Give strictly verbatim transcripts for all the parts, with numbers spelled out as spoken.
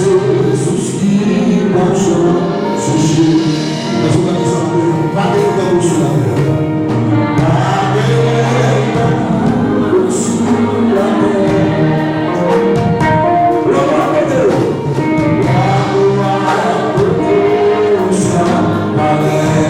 Sous ki pa janm seche. Èske w ka di sa avè m? Pa gen tankou w sou latè. Pa gen tankou w sou latè. Lòt bò kote yo. Laglwa pou sa pa gen.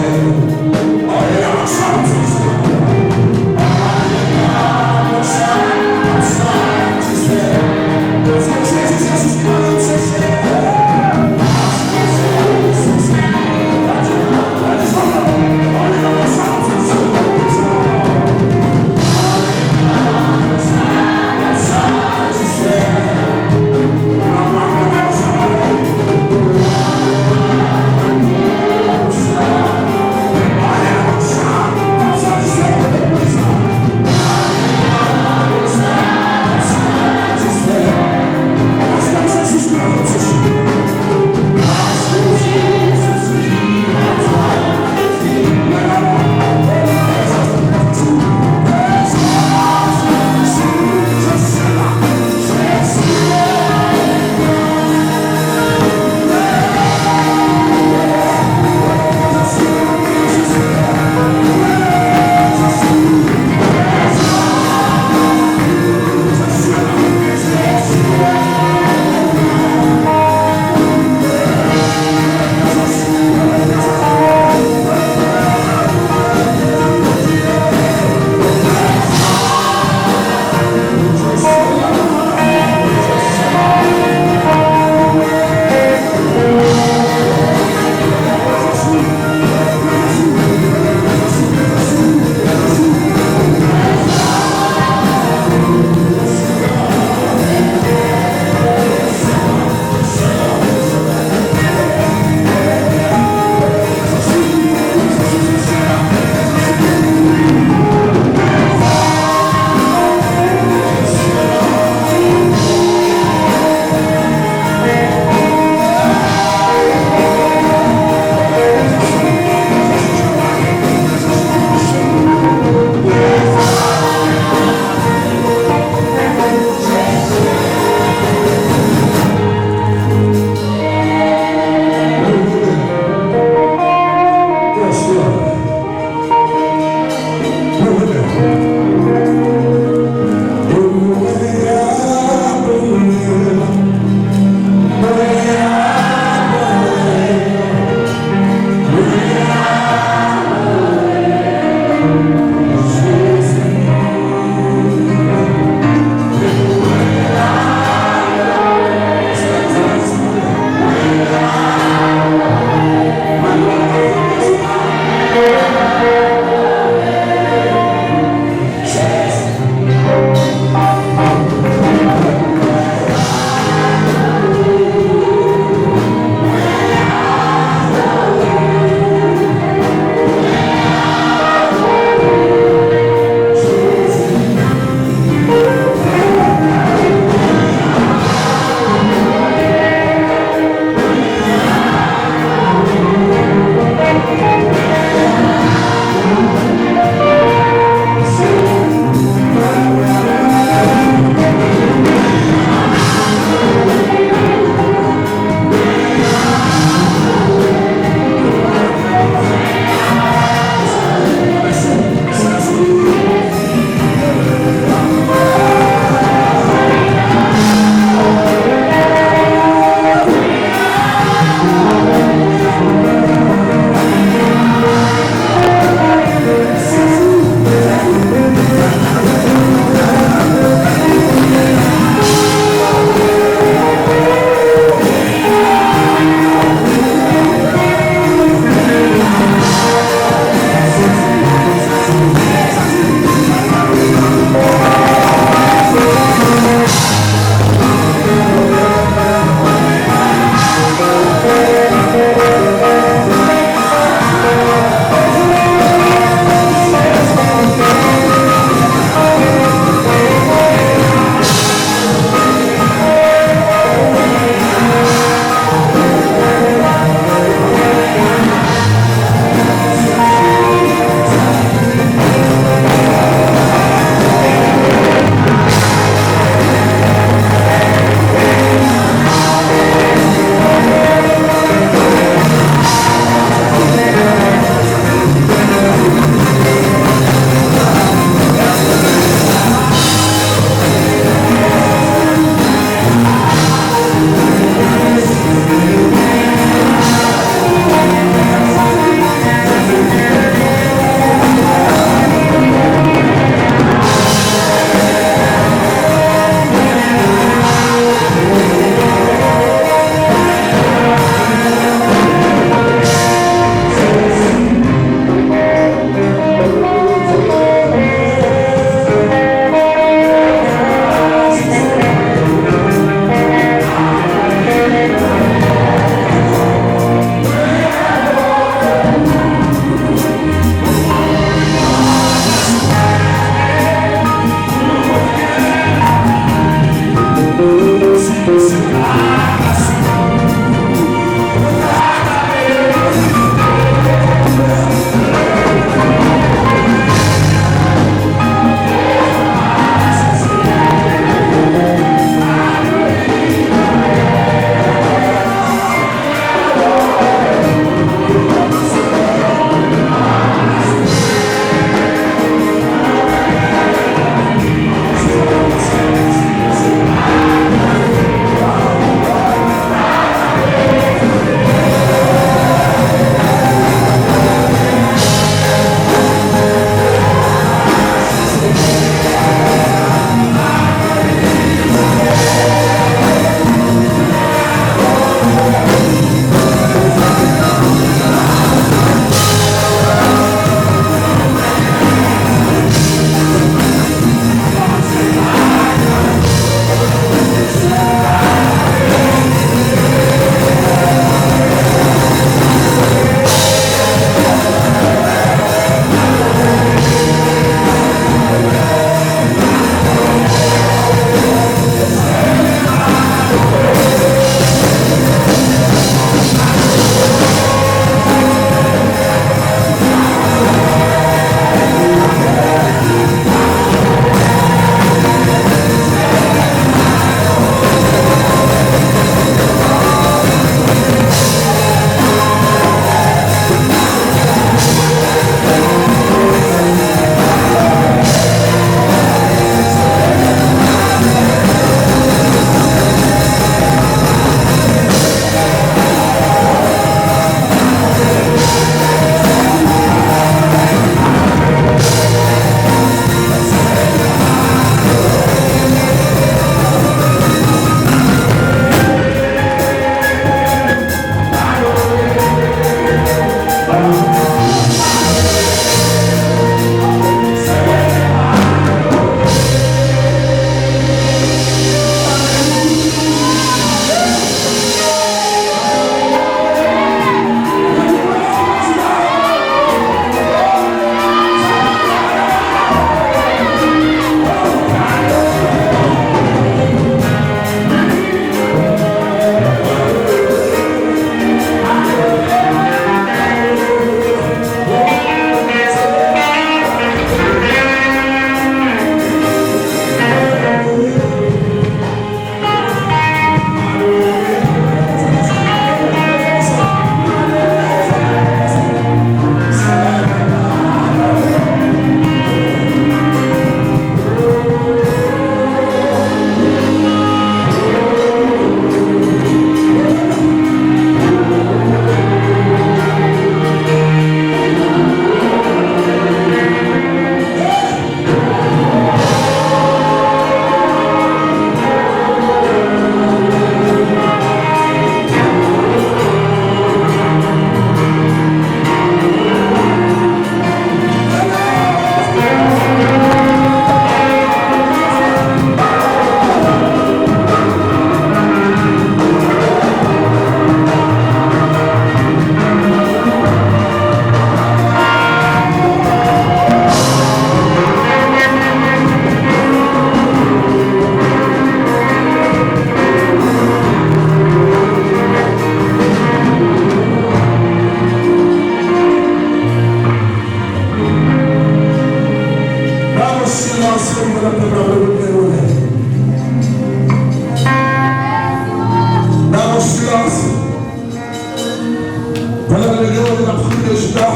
Juda.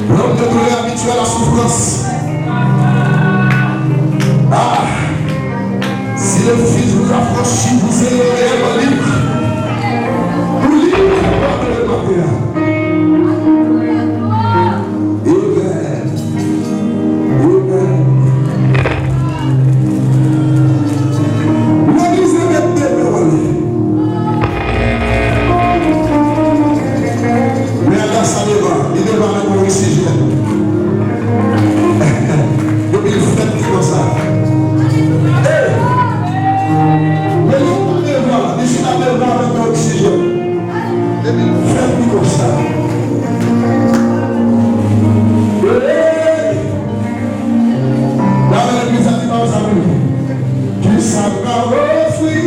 L'homme de douleur habitué à la souffrance. Ah, si le Fils vous affranchit, vous serez réellement libre. Ou lib pou adore l maten an. Amen. Amen. Legliz la mèt devan w ale. Men al sa devan, li devan avèk yon oksijèn. Depi l fèt, li konsa. Hey! Men li pa devan, li chita devan avèk yon oksijèn. Depi l fèt, li konsa. Hey! Lave legliz la, di pa sa pou nou. Kisa m ka ofri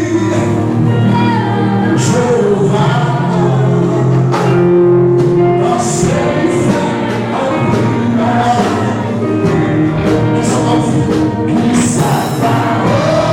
Jewova? Paske li fè anpil bagay. Kisa m ka ofri? Kisa m ka ofri?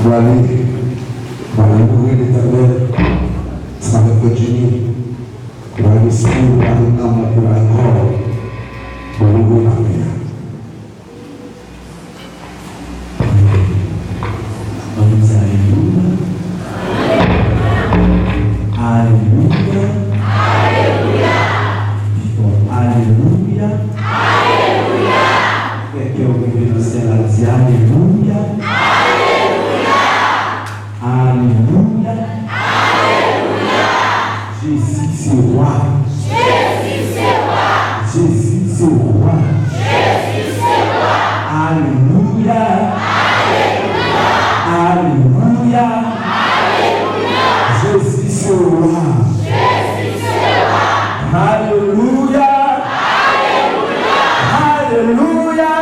Pale, pale, louwe Letènèl, sa avèk Vèjini, pale espri, pale nanm, pale kò, louwe Papa. Ann di alelouya. Alelouya. Alelouya. Pi fò. Alelouya. Alelouya. Fè kè w leve nan syèl la, di alelouya. Alelouya. Alelouya. Alelouya. Jezi se wa. Jezi se wa. Jezi se wa. Jezi se wa. Alelouya. Alelouya. Alelouya. Alelouya. Jezi se wa. Jezi se wa. Alelouya. Alelouya.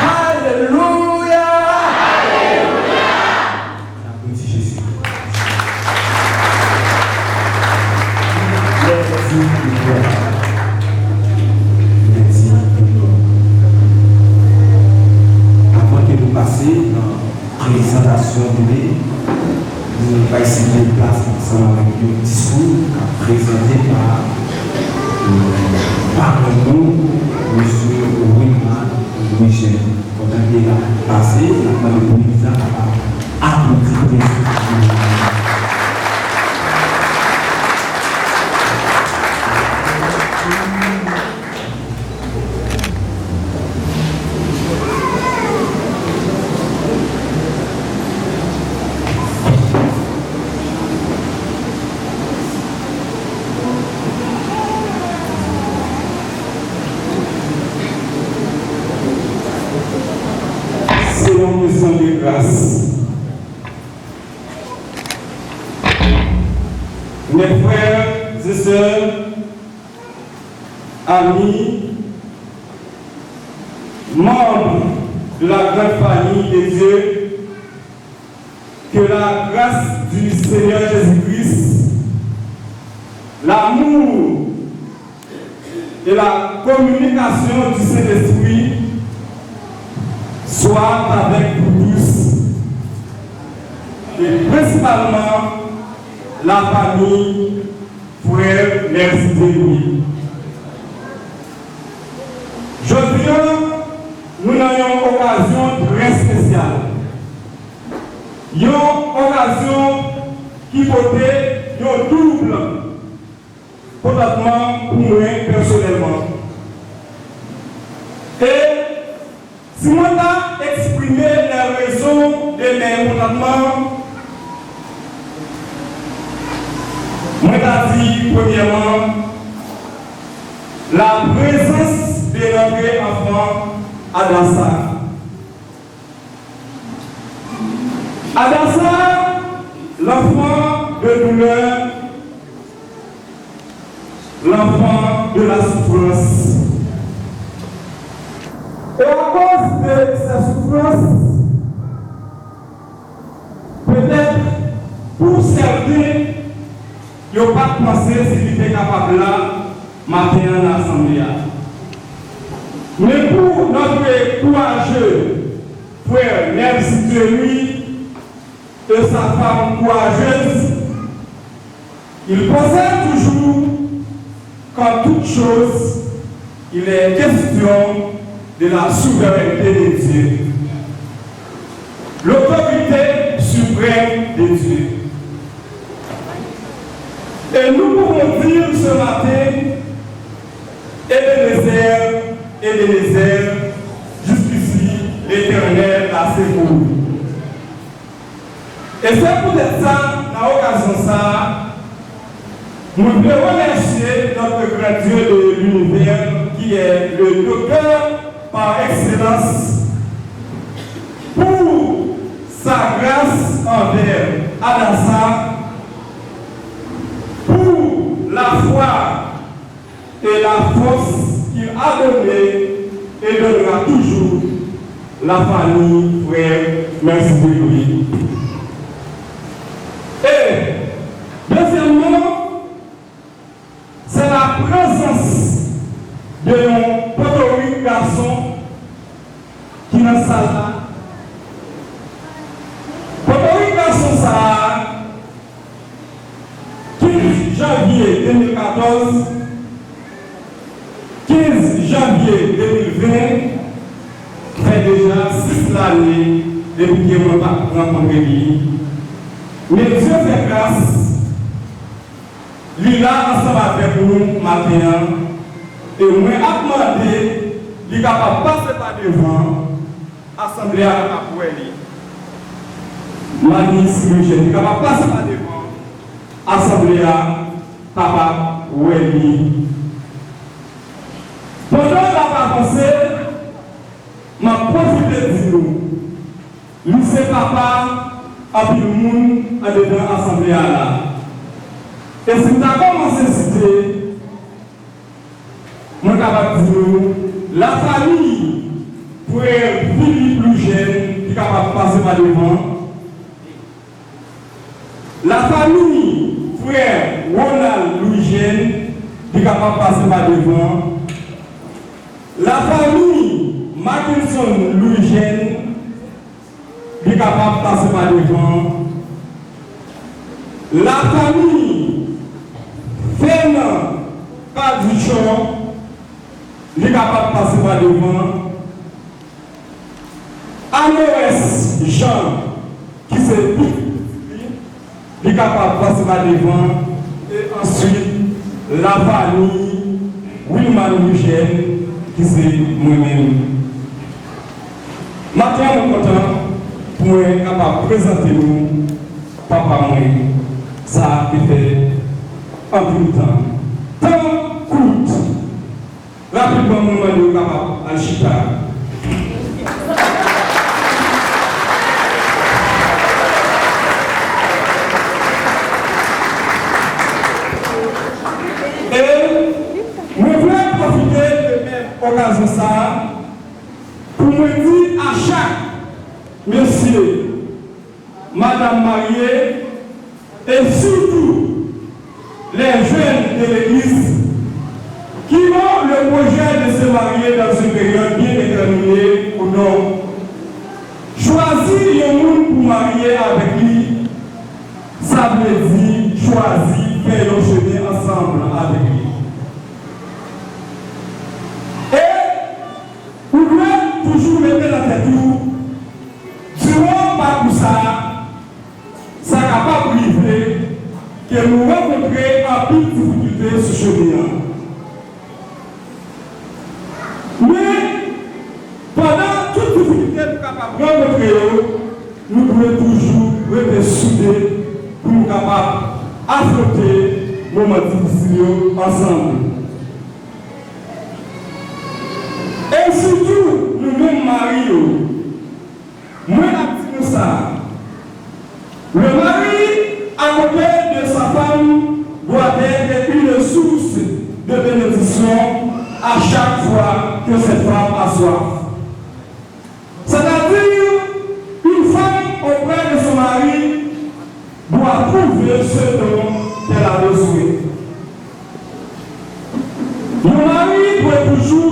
Alelouya. Alelouya. N aplodi Jezi. Lè di pouvwa. Lè di pouvwa. Avan ke nou pase nan prezantasyon nou, nou bay site plas ansanm avèk yon diskou k ap prezante pa, euh, paran nou, mesye Wilman Louis Jean. Pandan ke l ap pase, n ap mande pou legliz la kapab aplodi prezans li. Se yon kesyon de gras. Mes frères et sœurs, amis, membres de la grande famille de Dieu, que la grâce du Seigneur Jésus-Christ, l'amour et la communication du Saint-Esprit soient avec vous tous, et principalement la famille Frère Mercidier Louis. Jodi a, nou nan yon okazyon trè espesyal. Yon okazyon ki pote yon doub kontantman pou mwen pèsonèlman. E si mwen ta eksprime les raisons de mes contentements, mwen ta di, premyèman, la présence de notre enfant Adassa. Adassa, l'enfant de douleur, l'enfant de la souffrance. Et à cause de ces souffrances, peut-être, pour certains, yo pa t panse si li te kapab la maten an nan asanble a. Men pour notre courageux frère Mercidier Louis et sa femme courageuse, il pensait toujours qu'en toute chose, il est question de la souveraineté de Dieu, l'autorité suprême de Dieu. Et nous pouvons dire ce matin, Ebenezer, Ebenezer, jusqu'ici l'Éternel a secouru. E se poutèt sa, nan okazyon sa a, mwen vle remèsye notre grand Dieu de l'univers, qui est le docteur par excellence, pour sa grâce envers Adassa, pour la foi et la force qu'il a donné et donnera toujours la famille frère Mercidier Louis. Et deuxièmement, c'est la présence de yon pòtorik gason ki nan sal la. de mil katòz, kenz janvye de mil ven, fè deja sis lane depi ke mwen pa t rankontre li. Men Dye fè gras, li la ansanm avèk nou maten an, e mwen ap mande li kapab pase pa devan, asanble a kapab wè li. Malis Lujèn, li kapab pase pa devan, asanble a kapab wè li. Pandan n ap avanse, m ap pwofite di nou, li se papa anpil moun andedan asanble a la. E si m ta kòmanse site, mwen kapab di nou, lafanmi frè Philippe Lujèn, ki kapab pase pa devan, lafanmi frè Ronald Lujèn, ki kapab pase pa devan, lafanmi Mackenson Lujèn, li kapab pase pa devan. Lafanmi Fernand Caduchon, li kapab pase pa devan. Anorès Jean, ki se pitit li, li kapab pase pa devan, e answit, lafanmi Wilman Lujèn, ki se mwen menm. Maten an, mwen kontan pou mwen kapab prezante nou papa mwen, sa te fè anpil tan. Tan kout. Rapidman, mwen mande yo kapab al chita. E mwen vle pwofite de menm okazyon sa a pou mwen di a chak mesye, madanm marye, et surtout les jeunes de l'église qui ont le projet de se marier dans une période bien déterminée ou non. Chwazi yon moun pou marye avèk li, sa vle di chwazi fè yon chemen ansanm avèk li. E ou dwe toujou mete nan tèt ou, diwan pakou sa a, sa kapab rive ke nou rankontre anpil difikilte sou chemen an. Men, pandan tout difikilte nou kapab rankontre yo, nou dwe toujou rete soude pou nou kapab afwonte moman difisil yo ansanm. E sitou, nou menm mari yo, mwen ap di nou sa, le mari à côté de sa femme doit être une source de bénédiction à chaque fois que cette femme a soif. C'est-à-dire, une femme auprès de son mari doit trouver ce dont elle a besoin. Yon mari dwe toujou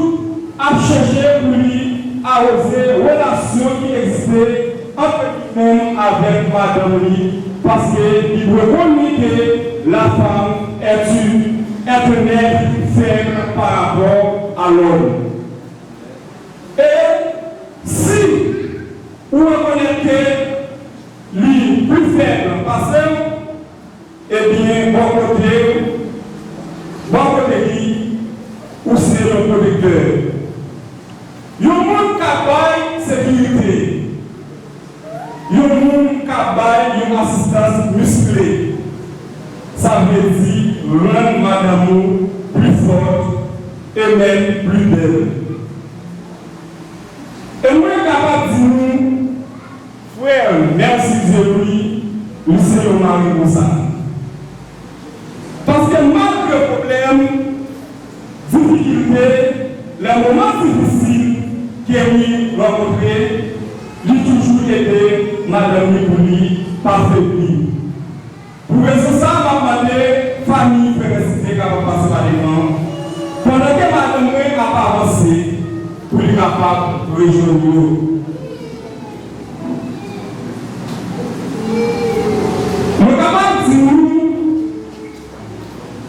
ap chèche pou li awoze relasyon ki egziste ant li menm avèk madanm li, paske li dwe konnen ke la femme est une, est un être faible par rapport à l'homme. E si ou rekonèt ke li pli fèb pase w, ebyen, bò kote, bò kote li, ou se yon pwotektè. Yon moun k ap bay sekirite. Yon moun k ap bay yon asistans miskle, sa vle di rann madanm ou pli fòt e menm pli bèl. E mwen kapab di nou, frè Mercidier Louis, li se yon mari konsa. Paske malgre pwoblèm, difikilte, lè moman difisil ke li rankontre, li toujou ede madanm li pou li pa febli. Pou rezon sa a, m ap mande fanmi frè Mercidier kapab pase pa devan, pandan ke madanm mwen ap avanse pou li kapab rejwenn yo. Mwen kapab di nou,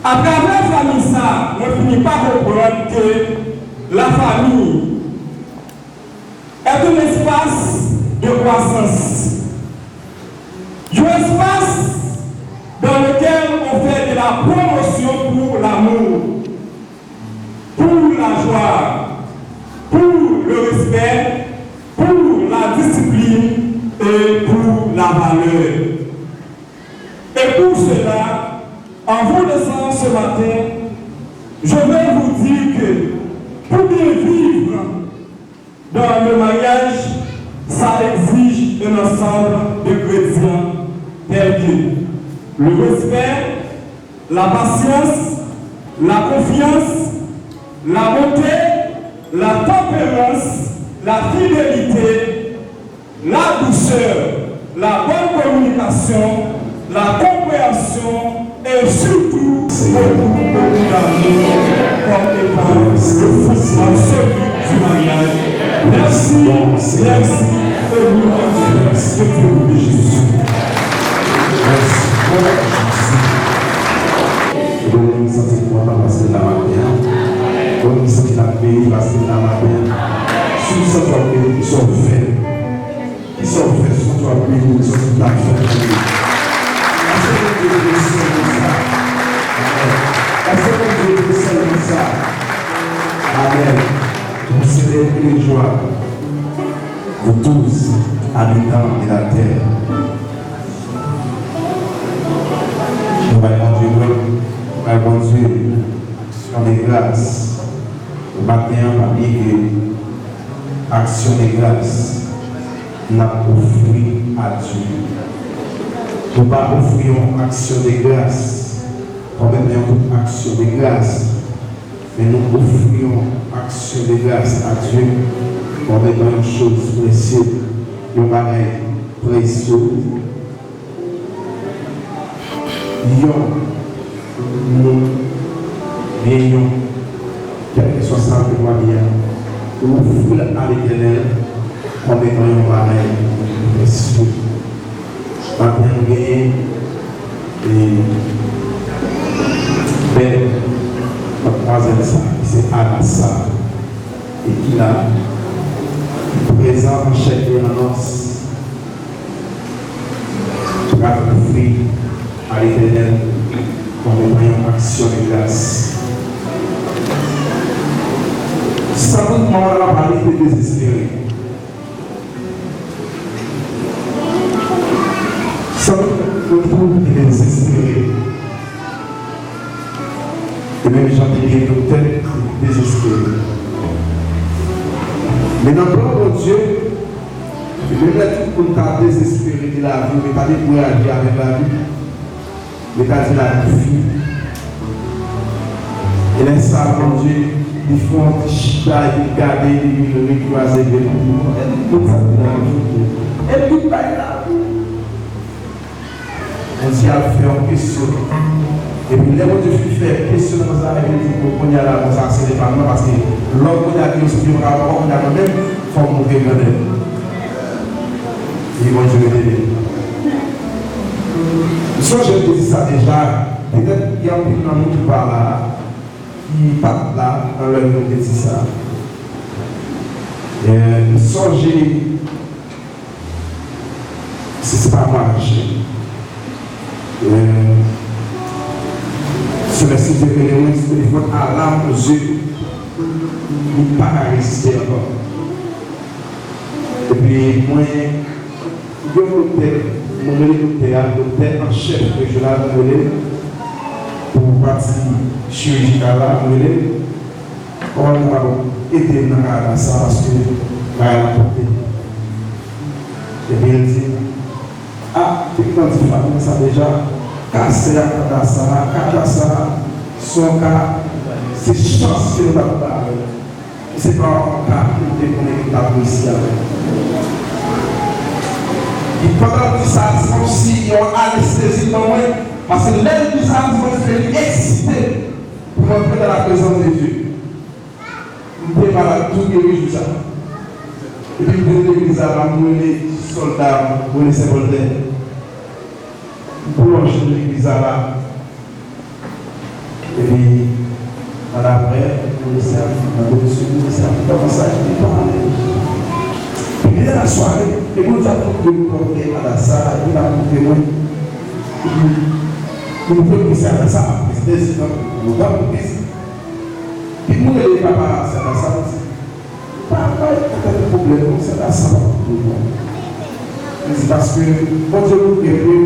a croissance. Un espace dans lequel on fait de la promotion pour l'amour, pour la joie, pour le respect, pour la discipline et pour la valeur. Et pour cela, en vous laissant ce matin, je vais vous dire que pour bien vivre dans le mariage, ça exige un ensemble d'ingrédients tels que le respect, la patience, la confiance, la bonté, la tempérance, la fidélité, la douceur, la bonne communication, la compréhension et surtout beaucoup, beaucoup d'amour comme étant le fondement solide du mariage. Merci, merci et louange. Merci, Jésus. Merci. Mwen santi m kontan paske m la maten an. Mwen santi m ap beni paske m la maten an. Si w santi w ap beni, kisa w fè? Kisa w fè? Si w ap beni, kisa w fè pou li? Èske Bondye vle sèlman sa? Amèn. Èske Bondye vle sèlman sa? Amèn. Vous serez tous les jours, vous tous, habitants de la terre. Nou bay Bondye glwa, nou bay Bondye aksyon de gras. Maten an, pa bliye ke aksyon de gras n ap ofri a Dye. Nou pa ofri yon aksyon de gras kòm etan yon aksyon de gras, men nou ofri yon aksyon de gras a Dye kòm etan yon choz presye, yon bagay presye. Yon moun, byen yon, kèlkeswa sa l te vle byen an, ou ofri l a Letènèl kòm etan yon bagay presye. Maten an, nou genyen, e, bèl madmwazèl sa, ki se Anasa, e ki la, ki prezan an chè e an os, pral ofri a Letènèl kòm etan yon aksyon de gras. Sandout manman l ap pale te dezespere. Sandout mwen twouve te dezespere. E menm jan te gen doktè ki dezespere. Men nan plan Bondye, e menm lè tout moun ta dezespere de lavi, men ta dekouraje avèk lavi, men ta di lavi fini. E lè sa a, Bondye, li fè yon ti chita, epi li gade, epi li rekwaze je l, li di, "Èske tout sa ki nan lavi?" Epi li bay lavi. Bondye ap fè yon kesyon. Epi lè Bondye fin fè kesyon nan sa, epi li di, "Bon, kounye a la, bon, sa se depa mwen, paske lòm kounye a ki yo sou pye, mwen pa ankò, kounye a mwen menm, fò m montre grandè m." Epi Bondye rete byen. M sonje m te di sa deja, petèt gen anpil nan nou ki pa la, ki pa t la nan lè nou te di sa. E, m sonje Se, se pa mache. Euh, se lè Seyè rele mwen sou telefòn, alam, mon Dye, li pa ka reziste ankò. Epi mwen, yon doktè, mwen rele doktè a, doktè an chèf rejyonal, mwen rele l pou pati chirijikal la, mwen rele l. Kòman nou kapab ede m nan ka sa, paske bagay la pote. Epi l di, "A, te gentan di fanmi sa deja, ka sè a, ka sa, ka sa, se yon ka, se chans ke nou t ap ba yo. Se pa yon ka ke nou te konnen ke nou t ap reyisi avè l." Epi pandan l di sa, se kòmsi yon anestezi nan mwen, paske lè l di sa, se kòmsi ke li eksite pou m antre nan la prezans de Dye. M te malad tou geri jou sa. Epi m vin legliz la, m rele sòlda, m rele Sen Vòltè. M pwolonje legliz la la. Epi, ann apre, m rele sèvant, m rele sèvant, m kòmanse a kite pale. Epi, Sa sware, e Bondye ap montre m pòtrè Adasa, epi l ap montre mwen, epi li montre m ke se Adasa ap prezante sou tan lontan pou Kris. Epi m rele papa se Adasa, m di, pa bay anpil pwoblèm non, se Adasa p ap pou mwen. Li di, paske Bondye montre ke li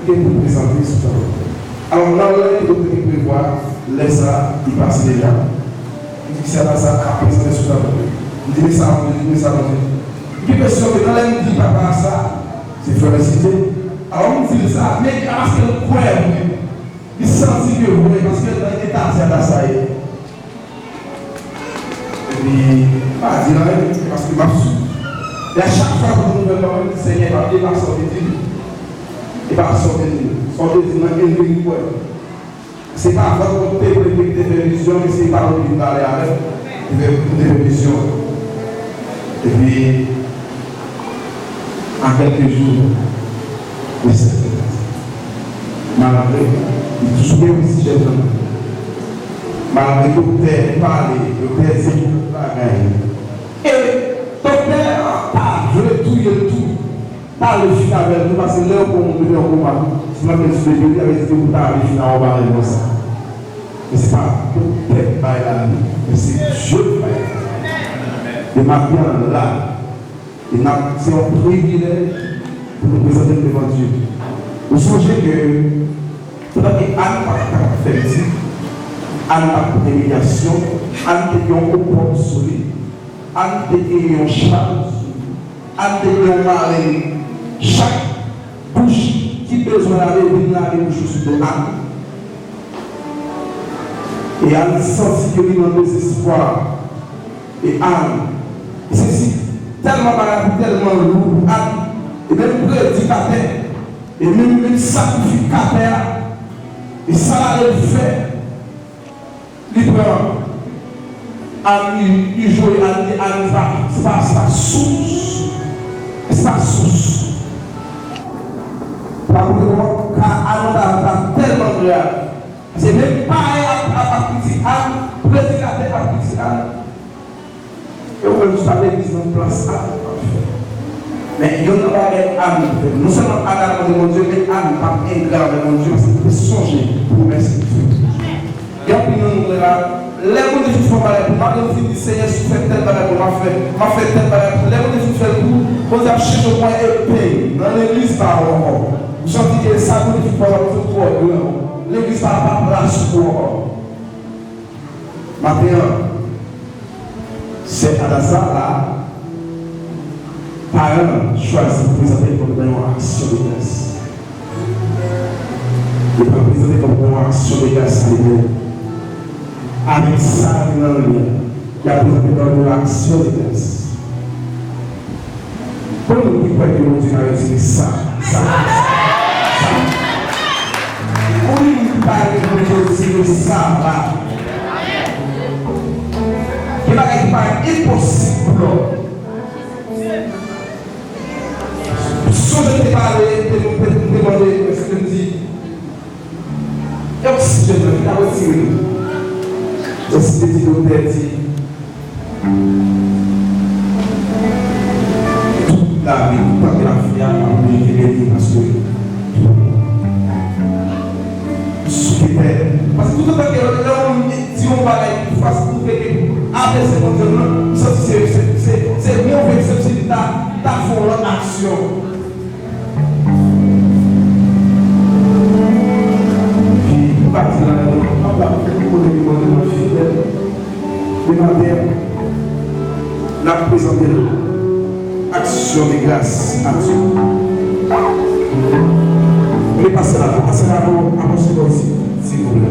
gen pou prezante sou tan lontan. Alò, nan lè ke Bondye te prevwa, lè sa a, li pase deja. Li di, se Adasa k ap prezante sou tan lontan. M di, men sa Bondye di, men sa Bondye di. M gen enpresyon ke nan lè m di papa a sa, se frè m site. Alò, m di l sa, men a paske l kwè vre. Li santi ke vre, paske l nan eta sa, eta sa ye. Epi, m pa di l anyen, paske m ap sou. E a chak fwa pou nouvèl ban mwen, m di, Senyè, pa, e pa sa w te di m. E pa sa w te di m. Sa w te di m nan, e m vin kwè. Se pa vant mwen ki te premye ki te fè vizyon, men se papa m ki vin pale avè m, ki te fè, ki te fè vizyon. Epi, a kèlke jou de sèt, malgre li toujou gen yon ti jèn nan men l, malgre doktè pale, doktè di tout bagay, e doktè a pa vle touye l tou. Pa ale fini avè l tou, paske lè yo pran yon moun mete an koma, si w ap gen sou de peyi, avè di ke ou ta ale fini avè yon bagay konsa. Men se pa doktè k bay lavi, men se Dye k bay lavi. E maten an la, e n ap, se yon privilèj pou nou prezante nou devan Dye. Ou sonje ke pandan ke Ann pa t kapab fè pitit, Ann pa t pran imilyasyon, Ann te gen yon opòt sou li, Ann te gen yon chal sou li. Ann te gen yon mari. Chak bouch ki bezwen lave, vin lave bouch yo sou do Ann. E Ann santi ke li nan dezespwa. E Ann, se si tèlman bagay tèlman lou pou Ann, e menm predikatè, e menm, menm sakrifikatè a, e sa l ale fè, li pran Ann, li, li jwe Ann, li, Ann, se pa, se pa, se pa sous. Se pa sous. Sa montre kòman ka Ann ta, ta tèlman grav. Paske menm payen ap, ap, ap kritike Ann, predikatè ap kritike Ann. E ou menm, sa legliz nan plas Ann ap fè. Men, youn nan bagay Ann fè, non sèlman Ann al mande Bondye, men Ann pa t engra avèk Bondye, paske li te sonje pwomès li te fè. Gen anpil nan nou, nou la, lè Bondye fin fè yon bagay pou mwen, m ap vin di, Senyè, si w fè tèl bagay pou mwen, m ap fè, m ap fè tèl bagay pou ou. Lè Bondye fin fè l pou ou, Bondye ap chèche yon mwayen e peye. Nan legliz pa ou ankò. Ou santi ke sa Bondye fin fè pou ou twò gran. Legliz pa, pa plas pou ou ankò. Maten an, sè Adasa la, paran an chwazi pou prezante l kòm nan yon aksyon de gras. Li pa prezante kòm yon aksyon de gras li menm. Avèk sa ki nan li an, li ap prezante kòm yon aksyon de gras. Konbyen moun ki kwè ke Bondye ka retire sa, sa, sa, sa? Konbyen moun ki pare pou Bondye retire sa la? Gen bagay ki parèt enposib pou lòm. Sonje m te pale, m te, m te, m te mande, èske m di, e oksijèn nan, ki ta retire li? Èske te di doktè di, tout lavi, tout tan ke l ap fè a, l ap oblije kenbe li, paske sou te pè. Paske toutotan ke lè yon moun di yon bagay ki fas pou fè ke apre se Bondye nan, m santi se, se, se, se move egzanp si li ta, ta fè yon lòt aksyon. Pi, m pa di la, m ap la pou kote ke Bondye nan fidèl. Men maten an, n ap prezante l aksyon de gras a Dye. Vle pase la, pase la pou apòs Moyiz, silvouplè.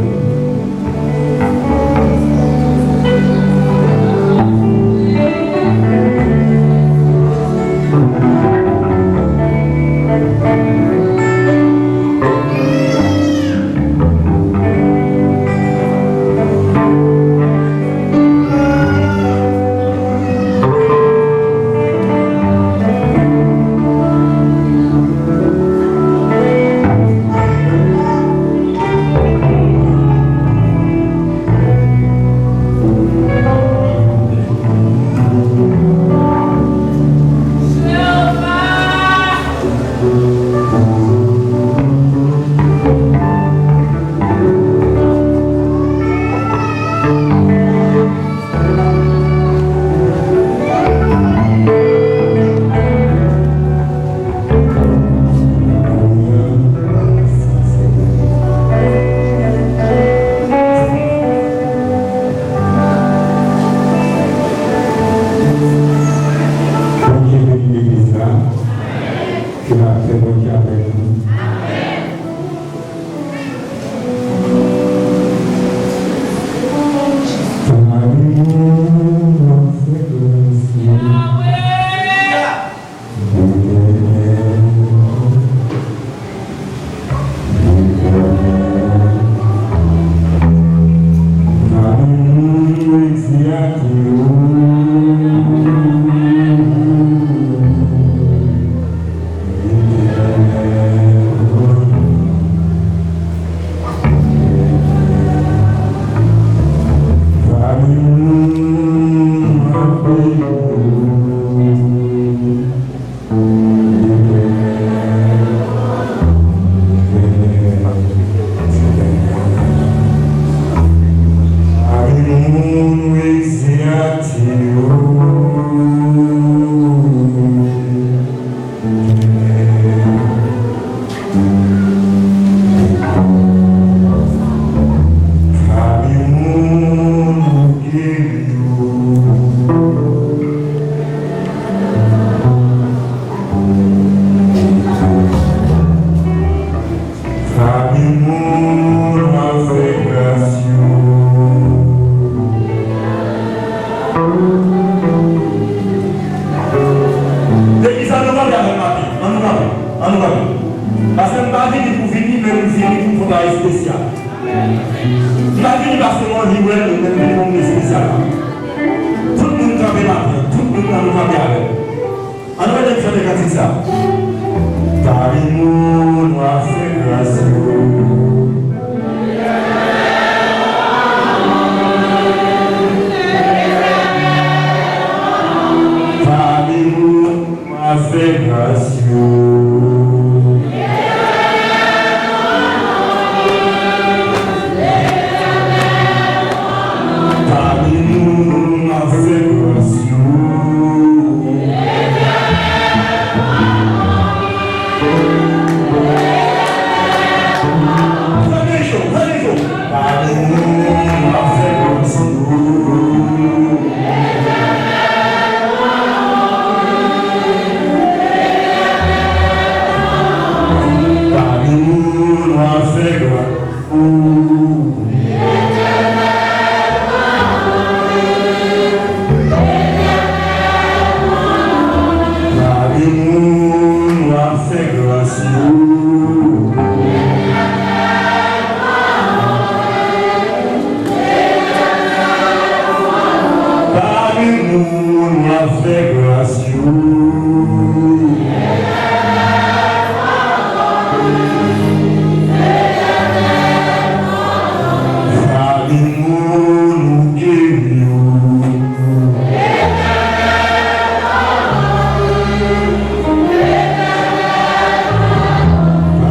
Fami moun, w ap fè gras yo. Legliz la, nou kanpe avè m maten. Ann nou kanpe. Ann nou kanpe. Paske m pa vini pou vini, men m vini pou m fè yon bagay espesyal. M pa vini paske m anvi wè nou, men m vini pou m espesyal la. Tout moun kanpe maten. Tout moun ann nou kanpe avè m. Ann nou ede m chante kantik sa. Pami moun w ap fè gras yo. Pami moun w ap fè gras yo. Pami moun w ap fè gras yo. Fè men cho, fè men cho. Pami moun w ap fè gras yo. Pami moun w ap fè gras yo. Pami moun w ap fè gras yo. Pami moun w ap fè gras yo. Pami moun ou geri yo.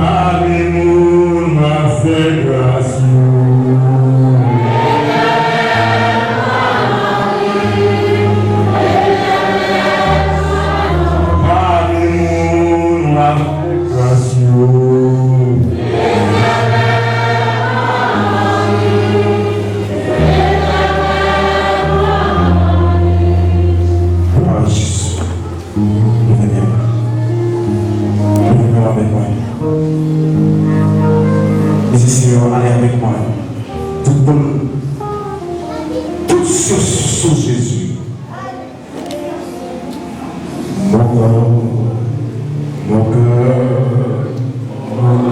Pami moun w ap fè gras yo. Pami moun w ap fè gras yo. Glwa a Jezi. Leve men w. Leve men w avèk mwen. Di, Senyè, ale avèk mwen. Tout bon, tout sous sous Jésus. Mon corps, mon cœur, mon âme.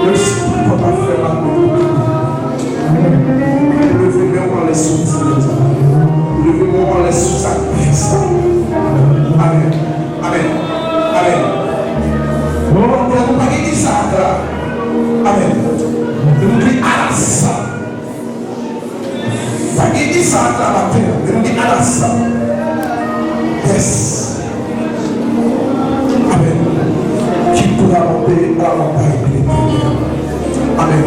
Lespri papa fè la. Leve men w anlè sou ti nèg sa. Leve men w anlè sou sakrifis la. Amèn. Amèn. Amèn. Bon, nou pa gen Izaak la. Amèn. Nou gen Alas. Pa gen Izaak la maten an, men nou gen Alas. Yes. Amèn. Ki pou la monte a la montagne de l'Éternel. Amèn.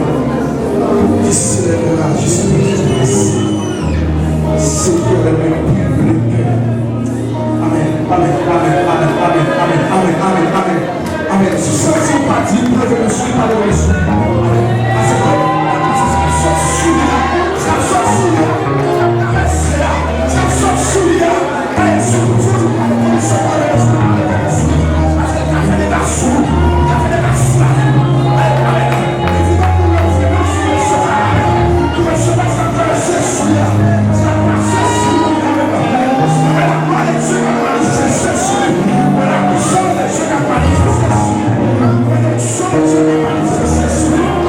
Qui s'élèvera jusqu'à la grâce. Seigneur, le plus. Amèn, amèn, amèn. Amèn. Si w santi w pa diy, leve men sou li, pa leve men sou li. Amèn. Paske sa k sot sou li a, sa k sot sou li a, sa k sot sou li a, pa leve sou li, sou li, pa leve men sou li, pa leve men sou li, pa leve men sou li. Paske l ka fè dega sou ou, l ka fè dega sou lavi w. Amèn, amèn. Evidans pou leve men sou li, se pa la mè. Pou leve men sou li, sa k fè se sou li a, sa k pase sou li a, amèn. Paske la glwa de Dye ka manifeste sou li. Wè la pwisans de Dye k ap manifeste sou li. Wè onksyon de Dye k ap manifeste sou li.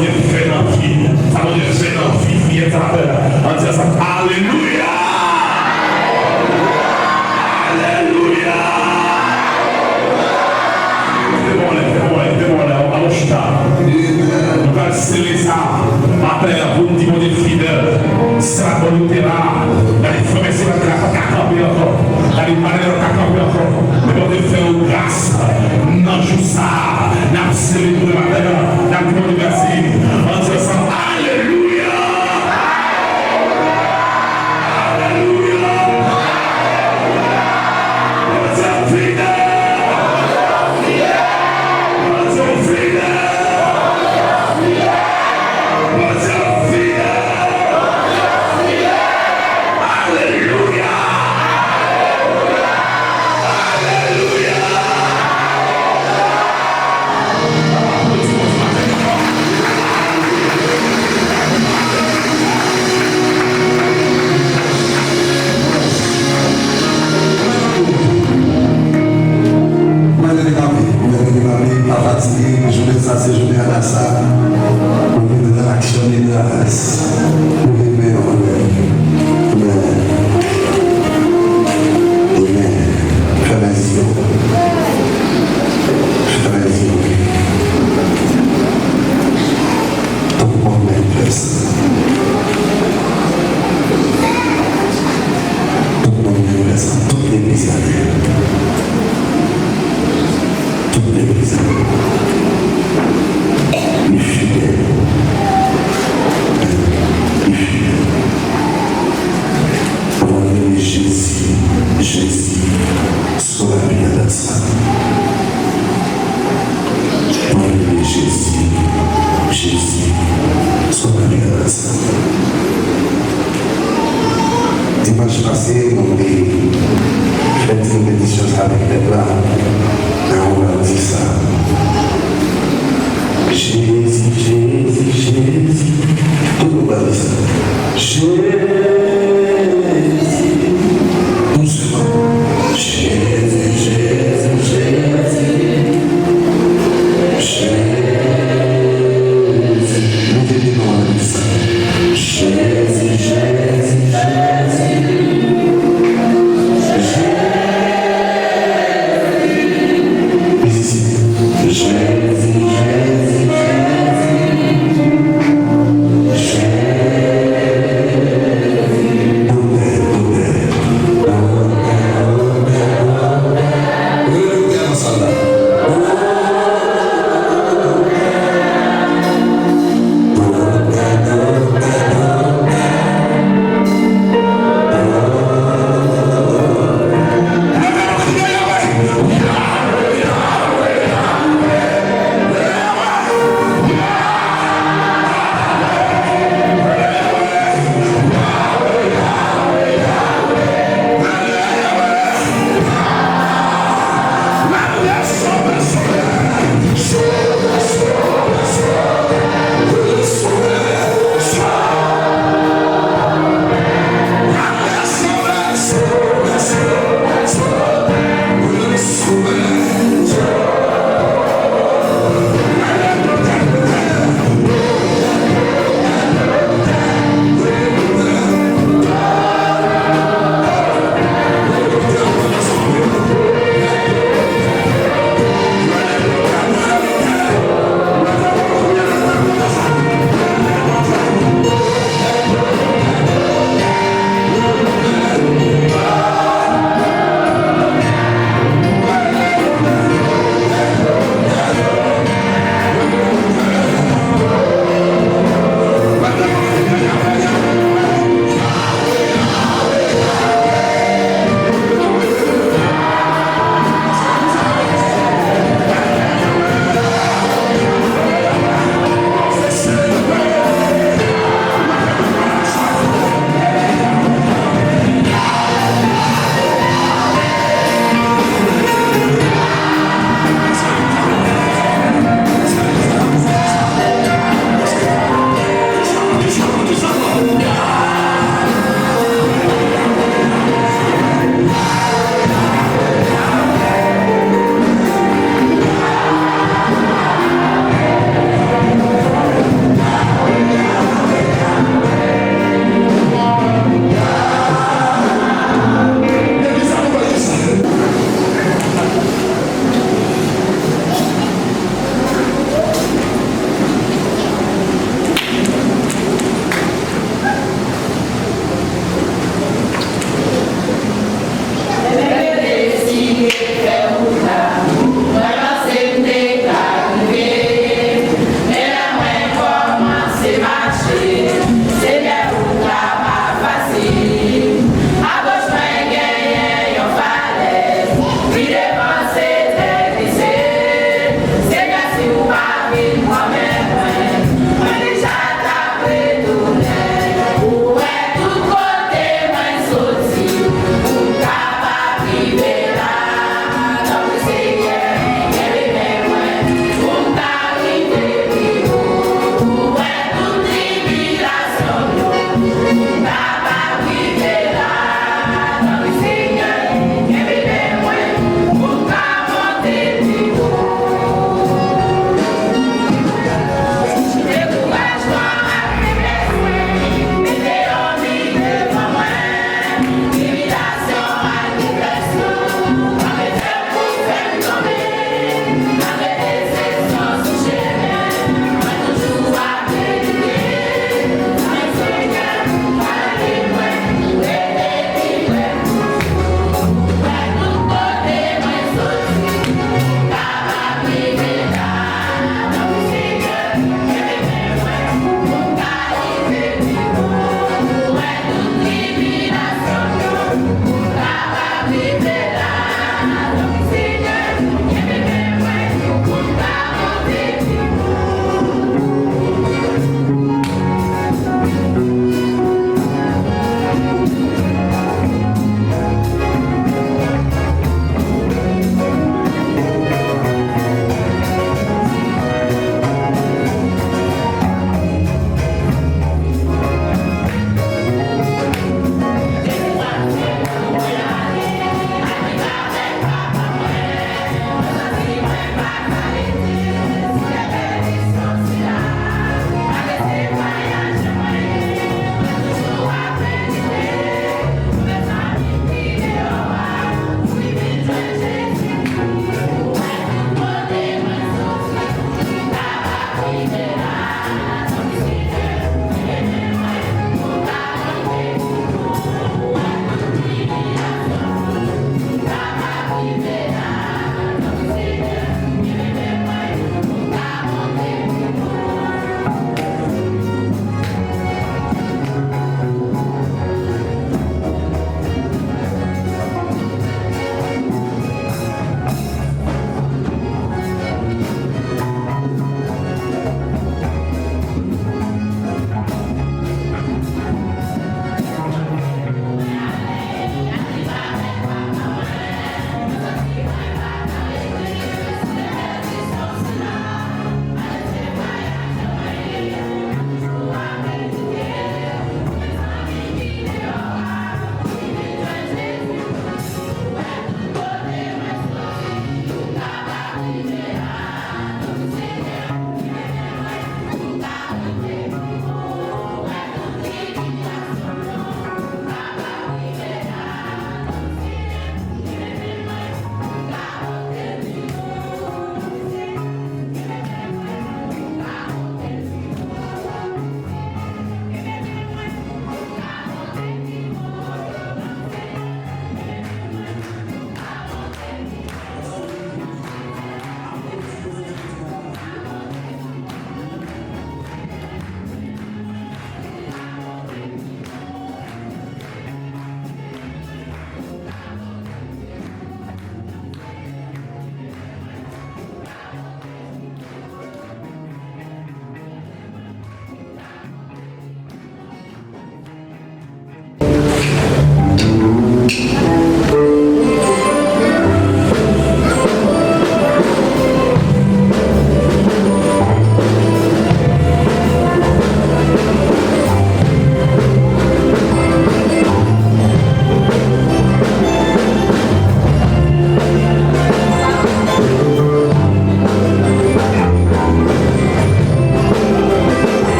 Bondye fè nan vi, sa Bondye fè nan vi fiyèt sa, ann di ansanm, alelouya! Alelouya! Leve bò w, leve bò w, leve bò w, ann chita. Nou pral sele sa maten an pou n di Bondye fidèl. Sa Bondye te la, gade frè m, sè m la pa ka kanpe ankò. Gade, malere yo pa kanpe ankò. Men Bondye fè yo gras nan jou sa a. N ap selebre maten an. N ap di Bondye mèsi. Ann di ansanm, alelouya! Alelouya! Bondye fidèl! Bondye fidèl! Bondye fidèl! Alelouya! Alelouya! Mwen rete kanpe, mwen rete kanpe, pa fatige, jounen sa se jounen Adasa. Nou vin relaksyone gras. Leve men yo anlè. Amen. Amen. Fèmen zye w. Fèmen zye w. Tout moun menm fè sa. Tout moun menm fè sa. Tout legliz la menm. Tout legliz la menm. Li fidèl. Li fidèl. Mwen rele Jezi, Jezi, sou lavi a dat sa. Mwen rele Jezi, Jezi, sou lavi a dat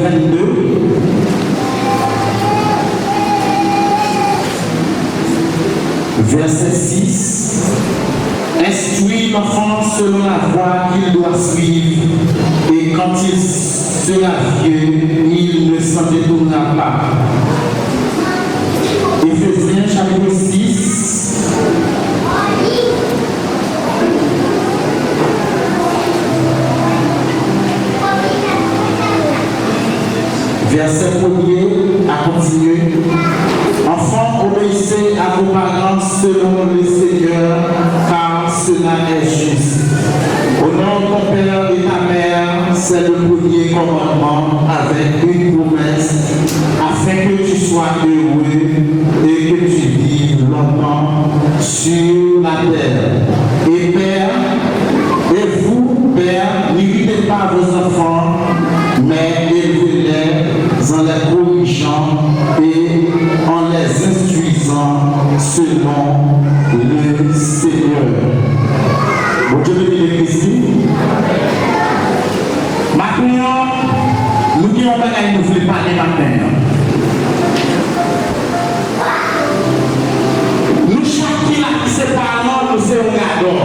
vennde, vèsè sis. Instruis l'enfant selon la voie qu'il doit suivre, et quand il sera vieux, il ne s'en détournera pas. Éphésiens chapitre six, vèsè premye a kontinye. Enfants, obéissez à vos parents selon le Seigneur, car cela est juste. Honore ton père et ta mère, c'est le premier commandement avec une promesse, afin que tu sois heureux et que tu vives longtemps sur la terre. Et pères, et vous, pères, n'irritez pas vos enfants, mais élevez-les en les corrigeant et en les instruisant selon le Seigneur. Bondye beni legliz li. Maten an, nou gen yon bagay nou vle pale maten an. Nou chak ki la ki se paran, nou se yon gadò.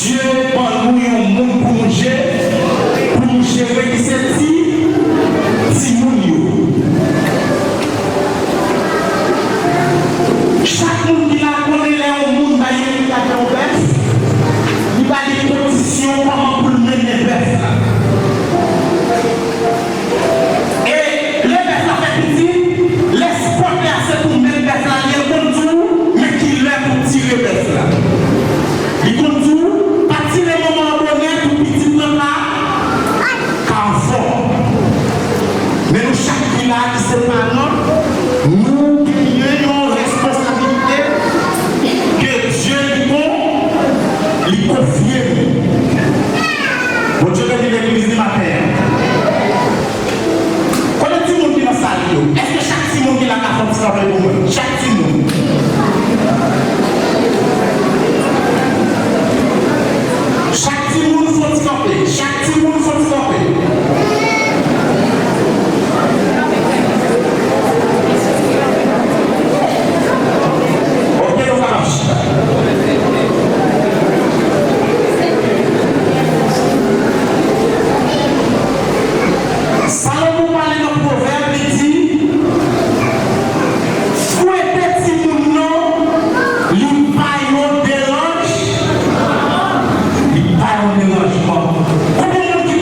Dye ban nou yon moun pou nou je-, pou nou jere ki se ti, timoun yo. Chak moun ki la konnen lè yon moun bay eritay yon bèf, li ba li kondisyon kòman pou l mennen bèf la. E lè bèf la fè pitit, lè sipòtè a se pou menm bèf la, li konn di w men kilè pou tire bèf la. Li konn di w pa tire moman an bonè pou pitit lan ka, ka anfòm. Men nou chak ki la, ki se paran, nou genyen yon responsabilite ke Dye li kon, li konfye nou. Bondye beni legliz li maten an. Kote timoun ki nan sal yo? Èske chak timoun ki la ka fè yon ti kanpe pou mwen? Chak timoun. Chak timoun fè yon ti kanpe. Chak timoun fè yon ti kanpe. Ok, nou kapab chita. Salomon pale nan Pwovèb, li di, fwete timoun nan, li pa yon deranj-, li pa yon deranjman. Konbyen moun ki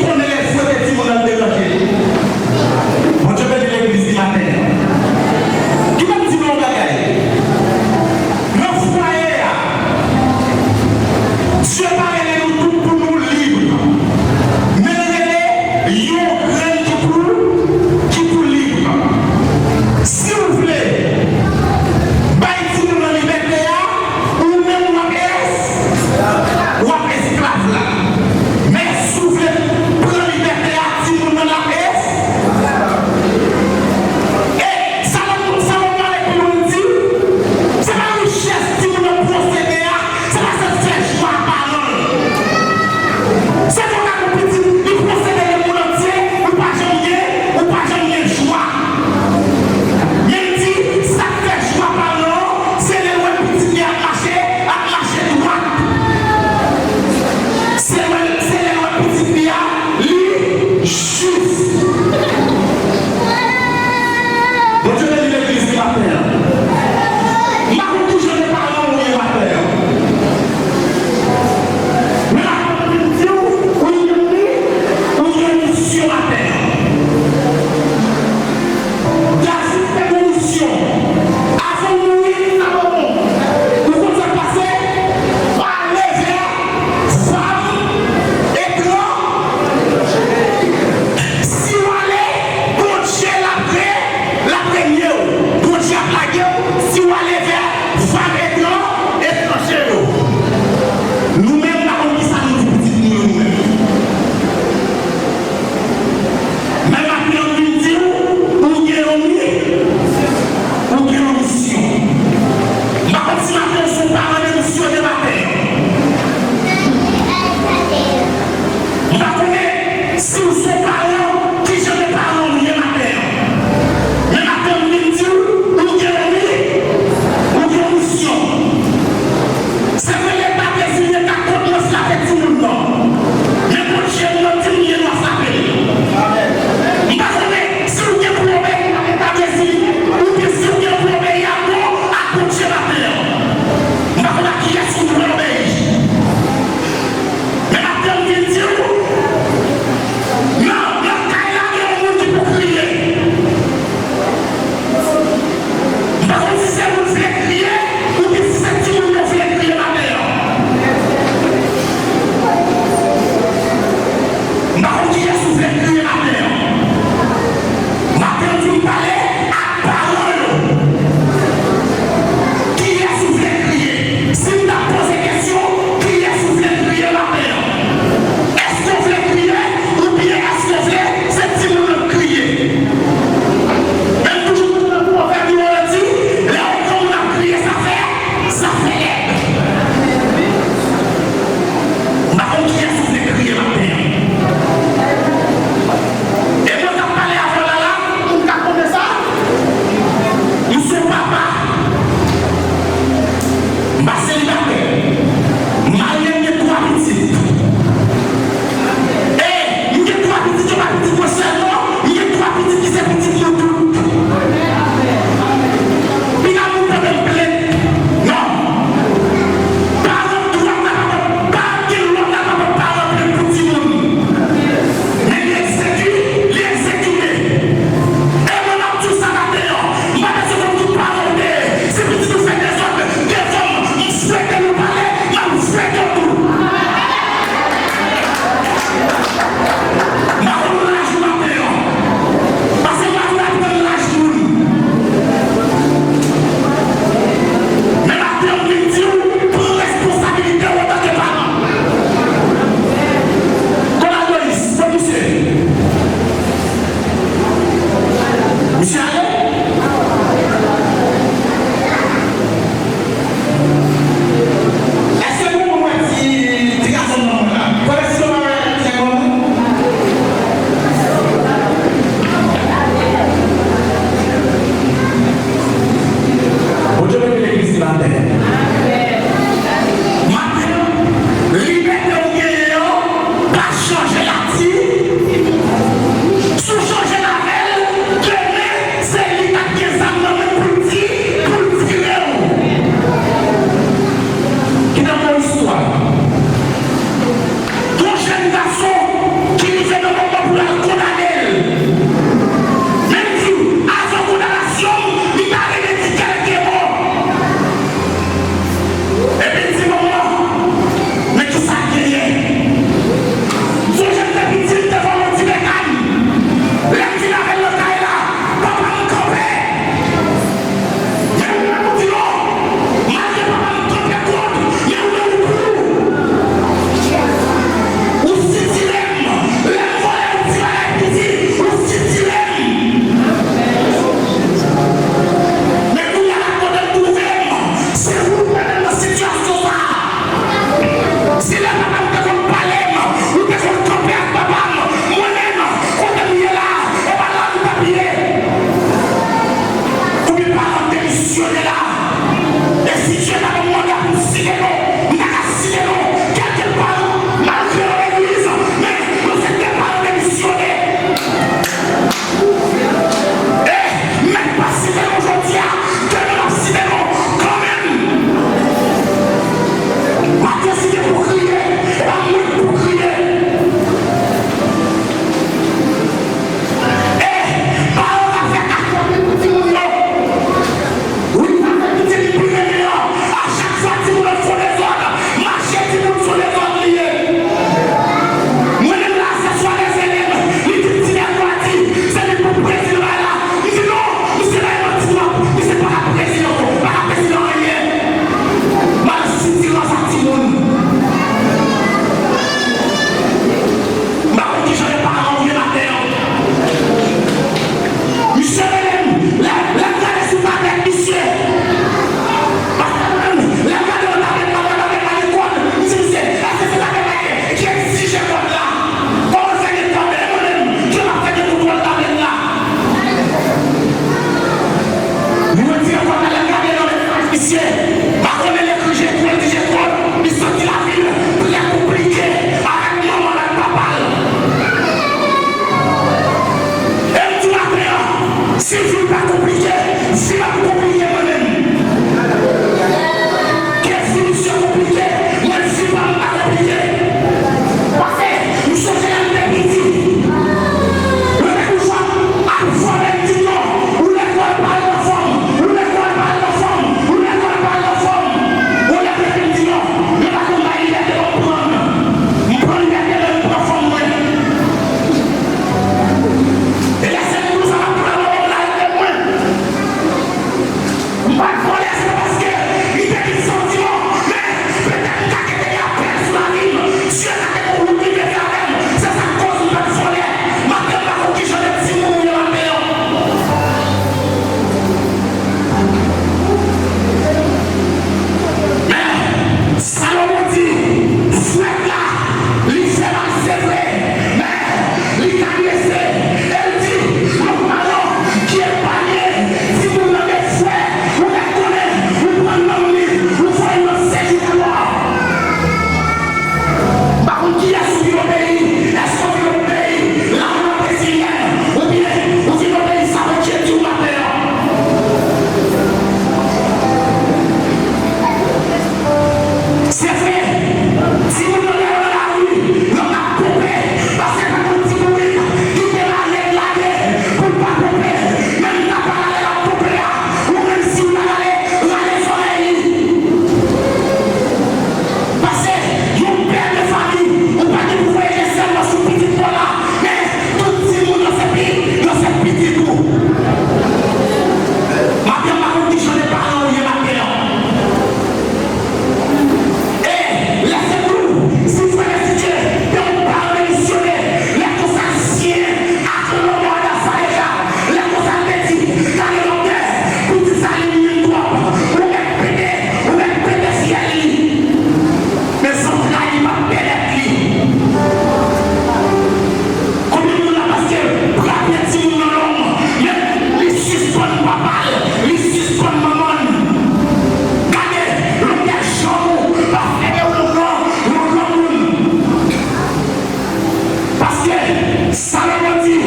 Salomon di,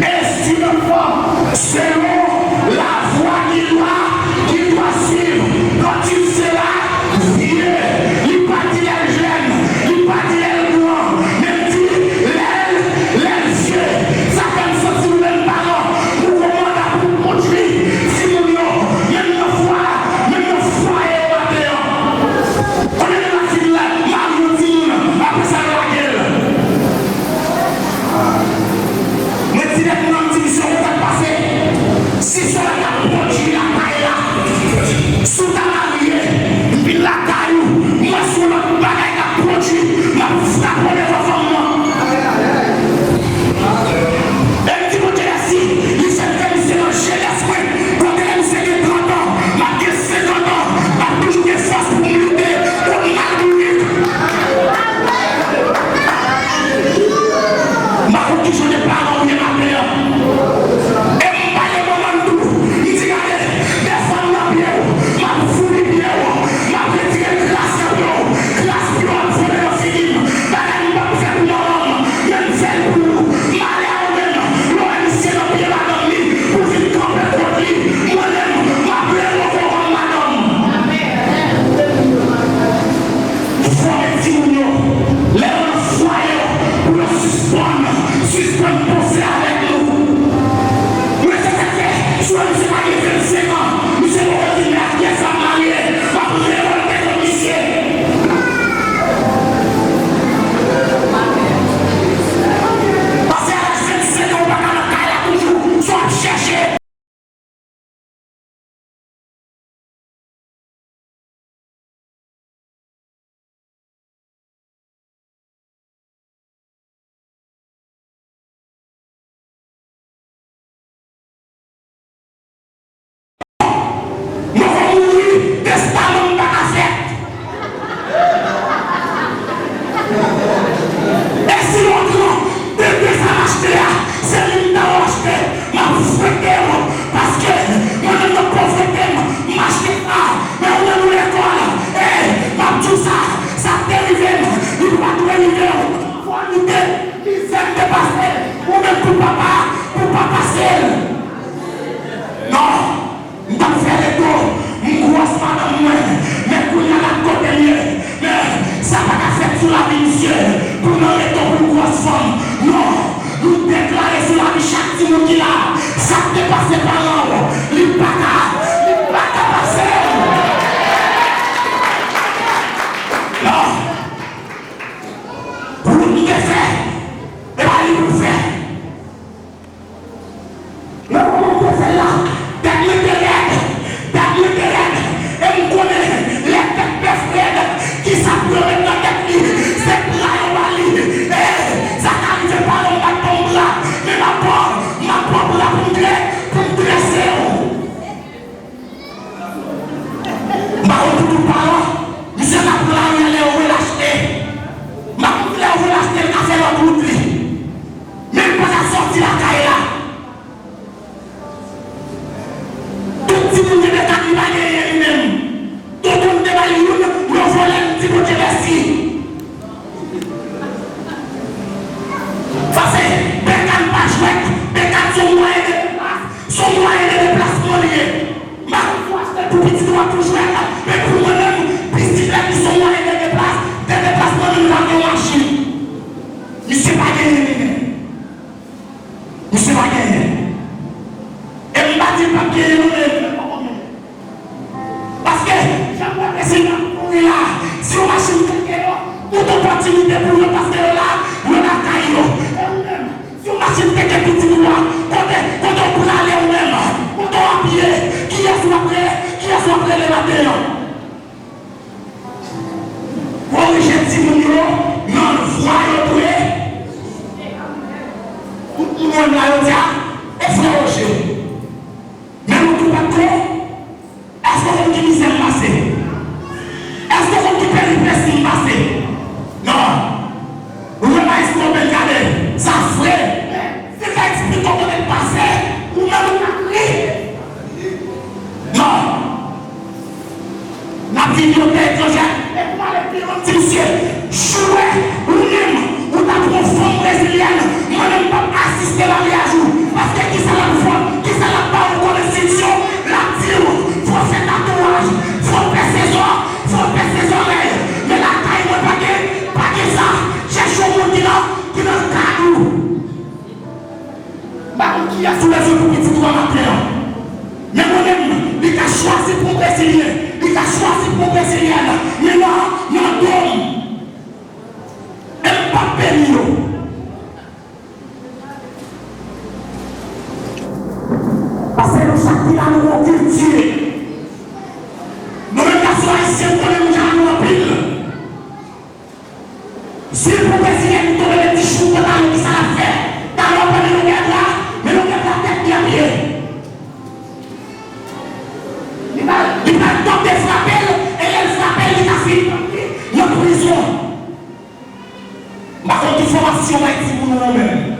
enstriman fanm selon lavwa ki dwa, ki dwa swiv. Donk, se la vye, li pa di lè l jèn, li pa di lè l gran, men l di lè l, lè l vye. Sa fè m santi nou menm paran, nou gon manda pou kondui timoun yo, menm nan fwa, menm nan fwaye yo maten an. Konnen lè l ap fin la, mari yon timoun, apre sa yo lage l. Mwen di nèg mwen, m di misye, ou konn sa k pase? Si se w la k ap pwodui lakay la, si w ta marye, m vin lakay ou, m wè se yon lòt bagay k ap pwodui, m ap frape w devan fanm nan. E m di Bondye mèsi, li fè m fè misye nan jenès mwen. Kote lè misye gen trant an, m ap gen senkant an, m ap toujou gen fòs pou m lite kont malbourik. M pa konn kijan de paran w ye maten an. E m pale manman m tou. M di, gade, defwa m nan pye w, m ap founi pye w, m ap retire kras nan pye w, kras pye w ap vole nan figi m. Bagay m p ap fè pou manman m, men m fè l pou ou. Malè a ou menm, lè w wè misye nan pye madanm li, pou vin kanpe kont li, mwen menm, m ap revoke w kòm madanm. Fòme timoun yo, lè yo nan fwaye yo, pou yo sispann, sispann panse avèk nou. Mwen, se sa k fè, si w wè misye pa gen vennsenk an, misye poko fin mèt pyès la marye, m ap revòlte kont misye. Paske a laj vennsenk an, ou pa ka nan kay la toujou, sa w ap chèche. Mwen konn mouri, testaman m pa ka fèt. E si yon gran bebe sa m achte a, se li m ta achte, m ap fwete w, paske mwen menm nan povrete m, m achte sa, men ou menm ou lekòl, e, m ap di w sa, sa k te rive m, li pa dwe rive w. Fò lite, mizè m te pase, ou menm pou papa, pou pa pase l. Non. M t ap fè reto, m gwòs madanm mwen, men kounye a gad kote m ye. Men, sa pa ka fèt sou lavi misye, pou nan reto pou l gwòs fanm. Non, nou deklare sou lavi chak timoun ki la, sa k te pase paran w, li pa ka, li pa ka pase w. Non. Wout m te fè, e pa li pou l fè. Nan moman m te fè l la, tèt mwen te rèd, tèt mwen te rèd, e m konnen lè tèt bèf rèd, kisa pou yo met nan tèt li? Se bra yo ba li. E sa ka rive paran m pa t ban m bra, men m ap pran, m ap pran bra pou m dre-, pou m drese w. M pa konn pou tout paran, misye ka pran lari a lè yo vle l achte. M pa konn si lè yo vle l achte, l ka fè lòt wout li. Men l pa ka sòti lakay la. Tout timoun gen de kat li pa genyen li menm. Tonton l te ba l youn, yo vòlè l, m di Bondye mèsi. Sa se, Bekan pa jwèt, Bekan se yon mwayen de deplas-, se yon mwayen de deplasman li ye. M pa konn si w achte l pou pitit ou a pou jwèt, men pou mwen menm, bisiklèt li se yon mwayen de deplas-, de deplasman, menm jan ak yon machin. Misye pa genyen li menm. Misye pa genyen. E m pa di l p ap genyen non, men li poko genyen. Paske, jan m wè prezidan kouri la, si yon machin teke yo, tout opòtinite pou yo, paske yo la, yo lakay yo. E ou menm, si yon machin teke pitit ou a, kote, kote w prale ou menm, kote w ap ye, kiyès w ap rele, kiyès w ap rele maten an? Korije timoun yo nan vwa yo dwe. Tout moun wè m la, yo di a, e frè Roje. Men nou tou pa t kon. Èske w konn ki mizè m pase? Èske w konn ki peripesi m pase? Non. Ou wè maestro Benkade, sa fre. Si l ka eksplike w kote l pase, ou menm ou ka ri. Non. N ap vin yon tè etranjè. E pou ale pi lwen, m di misye, si w wè, ou menm, ou ta pran fanm brezilyèn, Y ap sou lèzye pou pitit ou a maten an. Men mwen menm, li ka chwazi pou yon Brezilyen, li ka chwazi pou yon Brezilyèn. Men nan, nan do m, e m p ap beni yo. Paske nou chak ki la, nou gon kilti. Nou menm gason ayisyen, nou konnen moun jan nou anpil. Si l pou Brezilyen, li tonbe de ti chou, konn ale, kisa l ap fè? Talè w pran men longè dra, men longè dra tèt li ap ye. Li pral, li pral tante frape l, e lè l frape l, li ka fini nan prizon. M pa konn ki fòmasyon bay timoun ou an menm.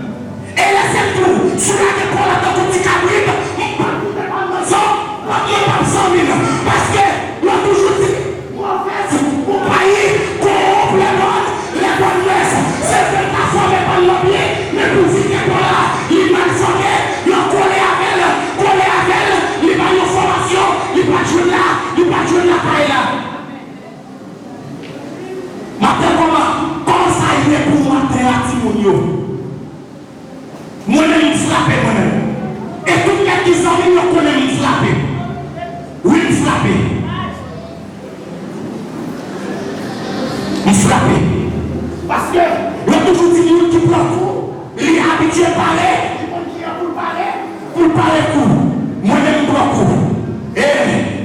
E lè se m tou, si w lage kò w la tankou ti kabrit, m p ap koute pal nan zò, pòt mwen p ap zanmi m. Paske, yo toujou di, mauvaise compagnie corrompt les bonnes, les bonnes mœurs. Se vre l ka fòme pal nan byen, men pou vi kèt la, li mal fòme, yo kole avè l, kole avè l, li bay yon fòmasyon, li pa t jwenn la, li pa t jwenn lakay la. Maten kòman, kòman sa ye pou maten a timoun yo? Mwen menm m frape mwen menm. E tout nèg ki zanmi m yo konnen m frape. Wi, m frape. M frape. Paske yo toujou di moun ki pran kou, li abitye pale, li konn kijan pou l pale, pou l pale kou. Mwen menm m pran kou. E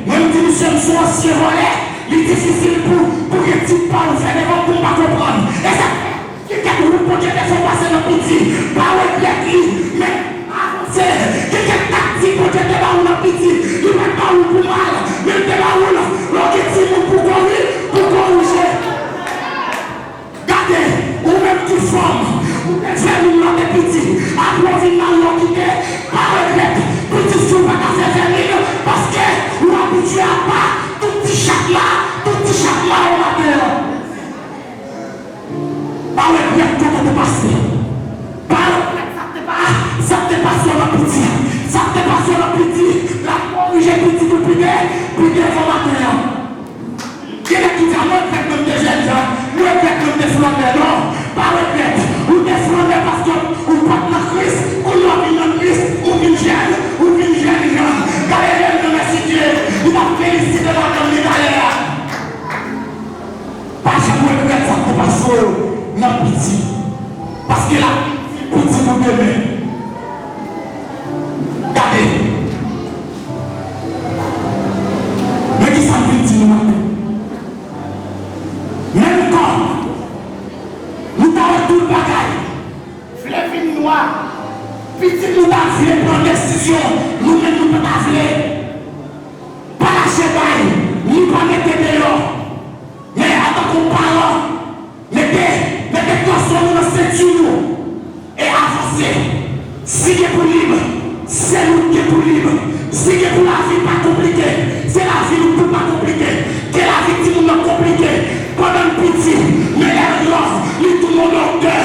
mwen m di misye m se yon ansyen vòlè, li difisil pou, pou gen tit pa ou fè devan pou m pa konprann. E sa k fè, gen kèk wout Bondye te fè w pase nan piti, pa regrèt li, men avanse. Gen kèk taktik Bondye te ba ou nan piti, li pa t ba ou l pou mal, men l te ba ou l lè w gen timoun pou kori, pou korije. Gade, ou menm ki fanm, ou te fè moun nan te piti, apre w vin marye w kite, pa regrèt, pitit fi w pa ka fè vèmin, paske ou abitye apa, tout ti chat la, tout ti chat la ou maten an. Pa regrèt kote w te pase. Pa regrèt sa k te pa, sa k te pase w nan piti. Sa k te pase w nan piti, l ap korije pitit ou pi de, pi devan maten an. Gen nèg ki di, "A, mwen regrèt mwen m te jènjan, mwen regrèt mwen m te flannè." Non, pa regrèt. Ou te flannè paske ou pa t nan Kris, kounye a w vin nan Kris, ou vin jèn, ou vin jènjan. Gade jènjan, mèsi Dye, li t ap felisite madanm li talè a. Pa janm regrèt sa k te pase w nan piti. Paske l ap pitit ou demen. Gade. Men kisa m vin di nou maten. Menm kò, nou ta wè tout bagay vle vin nwa. Pitit nou ta vle pran desizyon, nou menm nou pa ta vle. Pa lache bay, ni pa mete deyò. Men antanke yon paran, mete, mete kanson nou nan senti nou e avanse. Si gen pou lib, se nou k gen pou lib. Si gen pou lavi pa konplike, se lavi nou pou pa konplike. Ke lavi timoun nan konplike pandan n piti, men lè l gran, li tounen yon doktè.